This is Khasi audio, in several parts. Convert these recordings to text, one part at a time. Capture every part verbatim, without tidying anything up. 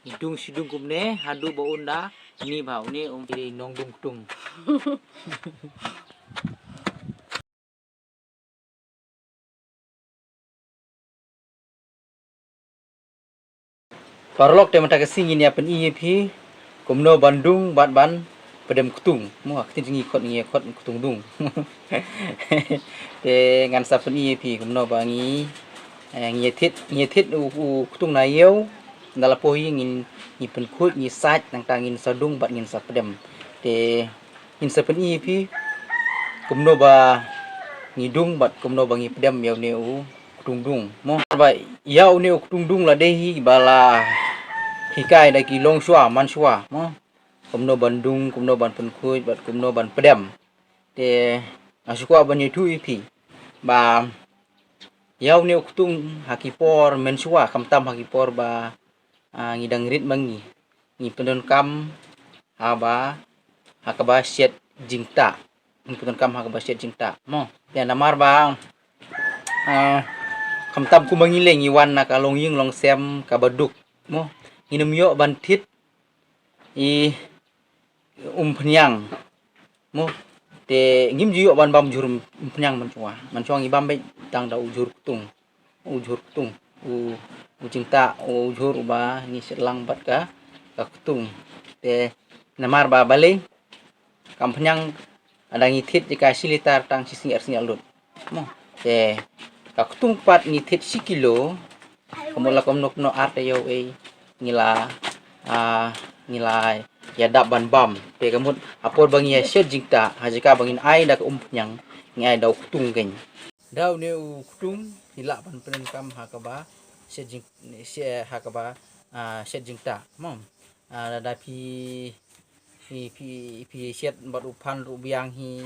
Dung shi dung kumne, haduh ba un da, ni ba une um ki nongdung ktung. Paralok, te mynta ka sngi ngin ïa pyni ïa phi kumno ban dung bad ban pdem ktung. Mo, ha ktien jong ngi khot, ngi khot ktung dung. Te ngan sa pyni ïa phi kumno ba ngi, eh, ngi thied, ngi thied u, u ktung na ïew. Nda la poi ngin, ngi pynkhuid, ngi sait, nangta ngin sa dung bad ngin sa pdem. Te ngin sa pyni ïa phi kumno ba ngi dung bad kumno ba ngi pdem ïa une u ktung dung. Mo, ba ïa une u ktung dung la dei hi ba la hikai da ki longshuwa, manshuwa. Mo, kumno ban dung, kumno ban pynkhuid bad kumno ban pdem. Te nga shu kwah ban ïathuh ïa phi ba ïa une u ktung ha ki por mynshuwa, khamtam ha ki por ba, ah, ngi dang rit ma ngi, ngi pyndonkam haba, ha kaba shet jingtah. Ngi pyndonkam ha kaba shet jingtah. Mo, te namar ba, ah, khamtam kumba ngi leh, ngi wan na ka longïing longsem kaba duk. Mo, ngin ym ïoh ban thied i umphniang. Mo, te ngim ju ïoh ban bam jhur umphniang mynshuwa. Mynshuwa ngi bam beit tang da u jhur ktung. U jhur ktung. U, u jingtah, u jhur uba ngi shet lang bad ka, ka ktung. Te namar ba balei, ka umphniang lada ngi thied ïa ka shi litar tang shi sngi ar sngi lut. Mo, te ka ktung pat ngi thied shi kilo. Ka mut la kumno kumno ar taïew ei ngi la, ah, ngi la ïa dap ban bam. Te ka mut ha por ba ngi ïa shet jingtah, ha jaka ba ngin ai da ka umphniang, ngi ai da u ktung keiñ. Da une u ktung phi lah ban pyndonkam ha kaba shet jing, shet, ha kaba, ah, shet jingtah. Mo, ah, da phi, phi, phi, phi shet bad u phan ruh biang hi.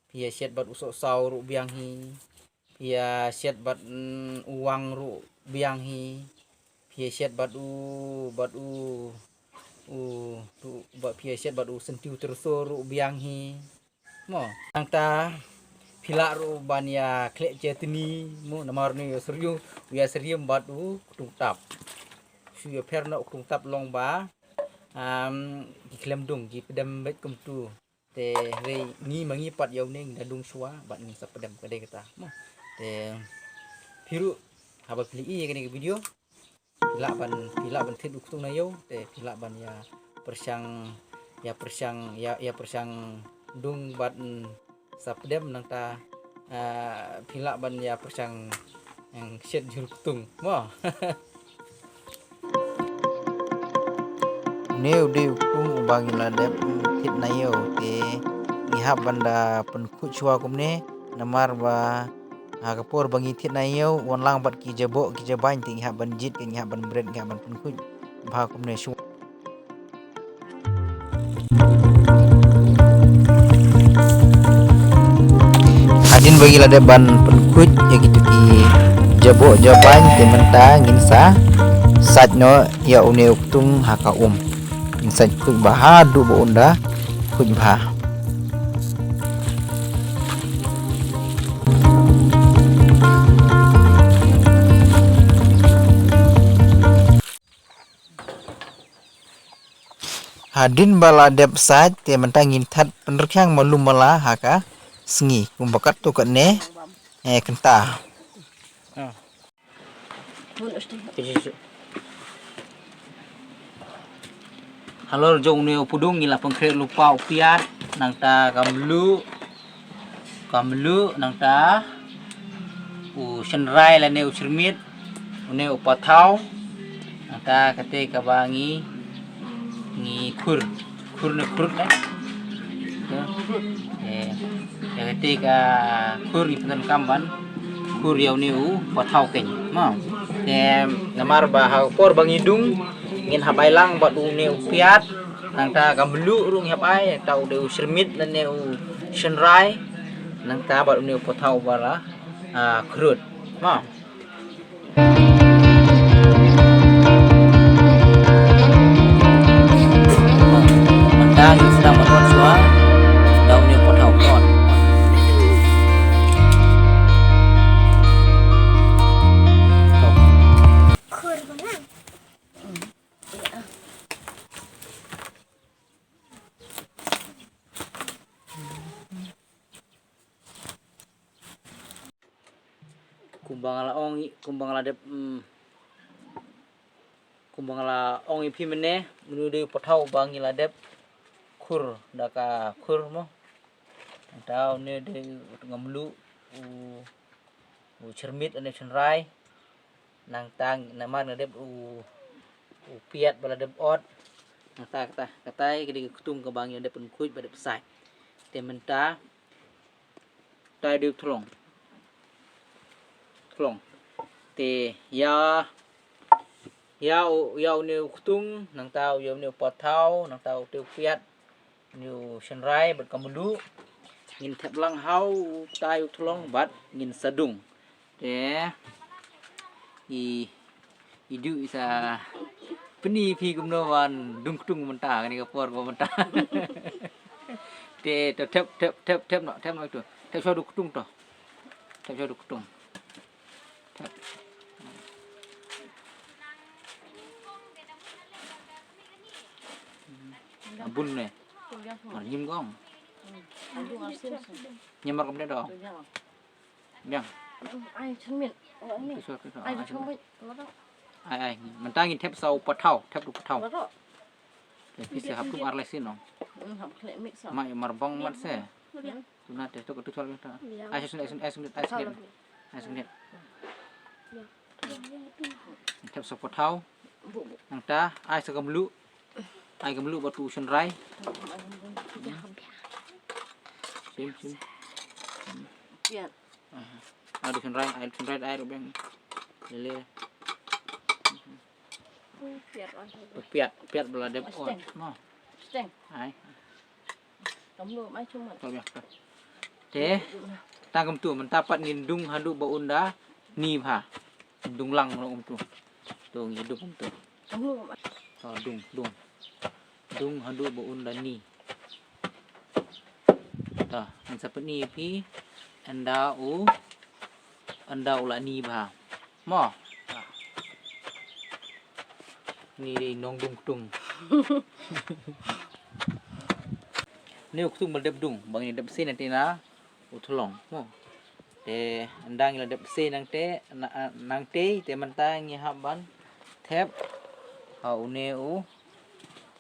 Phi ïa shet bad u sohsaw ruh biang hi. Phi ïa shet bad, mm, u wang ruh biang hi. Phi ïa shet bad u, bad u, u, ruh, bad phi ïa shet bad u syntiew tyrso ruh biang hi. Mo, nangta phi lah ruh ban ïa khleh chutney, mo, namar une u ïa syriem, u ïa syriem bad u ktung tap. Shu ïa pher noh u ktung tap long ba, um, ki khlem dung, ki pdem beit kumtu. Te hynrei ngi ma ngi pat ïa une ngi da dung shuwa bad ngi sa pdem, ka dei kata. Mo, te phi ruh haba phi ïohi ïa kane ka video, phi lah ban, phi lah ban thied u ktung na ïew, te phi lah ban ïa pyrshang, ïa pyrshang, ïa, ïa pyrshang dung bad, mm, sa pdem, nangta, ah, phi lah ban ïa pyrshang, mm, shet jhur ktung. Mo. Une u dei u ktung uba ngi la dep thied na ïew, te ngi hap ban da pynkhuid shuwa kumne, namar ba ha ka por ba ngi thied na ïew, wan lang bad ki jaboh ki jabain, te ngi hap ban jied, ngi hap ban bret, ngi hap ban pynkhuid bha kumne shuwa. Hadien ba ngi la dep ban pynkhuid ïa kito ki jaboh jabain, te mynta ngin sa sait noh ïa une u ktung ha ka um. Ngin sait khuid bha haduh ba un da khuid bha. Hadien ba la dep sait, te mynta ngin thad pynrkhiang malu mala ha ka sngi kumba katto katne, eh, kynta. Halor jong une u pudung ngi la pynkhreh lypa u piat, nangta ka mluh, ka mluh, nangta u shynrai lane u shyrmit, une u pathaw, nangta kata kaba ngi, ngi khur, khur ne khrut ne. Eh, ïa kata ka khur ngi pyndonkam ban khur ïa une u pathaw keiñ. Mo. Te namar ba ha ka por ba ngi dung ngin hap ai lang bad une u piat, nangta ka mluh ruh ngi hap ai, nangta u dei u shyrmit lane u shynrai, nangta bad une u pathaw ba la, ah, khrut. Mo. Mynta ngi sdang ban wan shuwa da une u pathaw. Khur ba ngan. Ba nga la ong, kumba nga la dep, mm, kumba nga la ong ïa phi mynne, une u dei u pathaw ba ngi la dep khur da ka khur mo. Nangta une u dei u tnga mluh, u, u chyrmit lane u chynrai. Nangta namar nga dep u, u piat ba la dep ot. Nangta kata, kata ka dei ka ktung kaba ngi la dep pynkhuid ba dep sait. Te mynta, tai dei u thlong. Thlong. Te ïa, ïa u, ïa une u ktung, nangta ïa une u pathaw, nangta u te u piat, une u shynrai bad ka mluh. Ngin thep lang ha u tai u thlong bad ngin sa dung. Te i, i du i sa pyni phi kumno ban dung ktung mynta, kane ka por ko mynta. Te to thep, thep, thep, thep noh, thep noh itu. Thep shuwa u ktung to. Thep shuwa u ktung. Thep. Abun ne. Mar nyim gong. Nyim mar kom de do. Biang. Ai, chynmit. Ai, ai, ai. Mynta ngin thep sa u pathaw, thep u pathaw. Te phi sa hap tung ar lai sin no. Ma ïa mar bong mat se. Tuna te to ka tu chol ta. Ai, ai, ai. Thep sa u pathaw. Nangta ai sa ka mluh. Ai ka mluh bad u shynrai. Sim, sim. Ai u shynrai, ai u shynrai, ai ruh biang. Lele. Piat, piat ba la dep ot. Mo. Ai. Te tang kumtu mynta pat ngin dung haduh ba un da ni bha. Dung lang kumtu. To ngin dung kumtu. To dung, dung. Dung haduh ba un da ni. To ngin sa pyni ïa phi ynda u, ynda u la ni bha. Mo. Ni dei nongdung ktung. Ni u ktung ba dep dung, ba ngi dep sien nangta na u thlong. Mo. Te ynda ngi la dep sien nangta, na, nangta te mynta ngi hap ban thep ha une u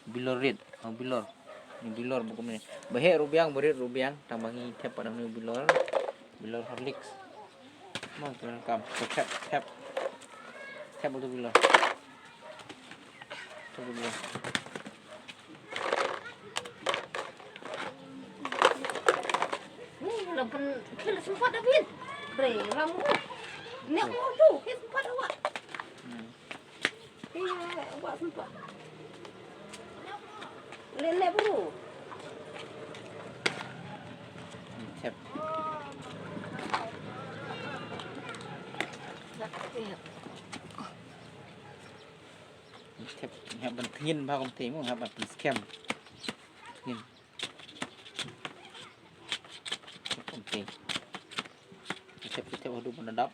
bilor rit, ha bilor. Ni bilor ba kumne. Ba heh ruh biang, ba rit ruh biang, tang ba ngi thep pat une u bilor. Bilor Horlicks. Mo, te kam, te thep, thep. Thep u bilor. Thep u bilor. Ni la pun, ki la sempat dah bin. Bre, lam. Ni aku tu, ki sempat awak. Hmm. Iya, awak sempat. Lele bro. Thep. Thep, hap ban tngin bha kumta mo, hap ban pynskhem. Tngin. Thep kumta. Thep, thep haduh ban da dap.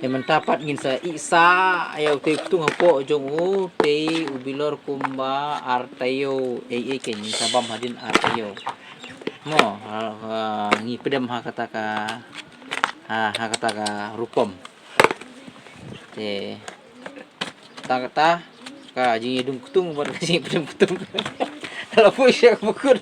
Te mynta pat ngin sa ih sah ïa utei u ktung hapoh jong utei u bilor kumba ar taïew, ei ei, ngin sa bam hadien ar taïew. Mo, ha, ha, ngi pdem ha kata ka, ha, ha kata ka rukom. Te tang kata ka jingïadung ktung bad ka jingïapdem ktung. Ala poi sha ka bakut.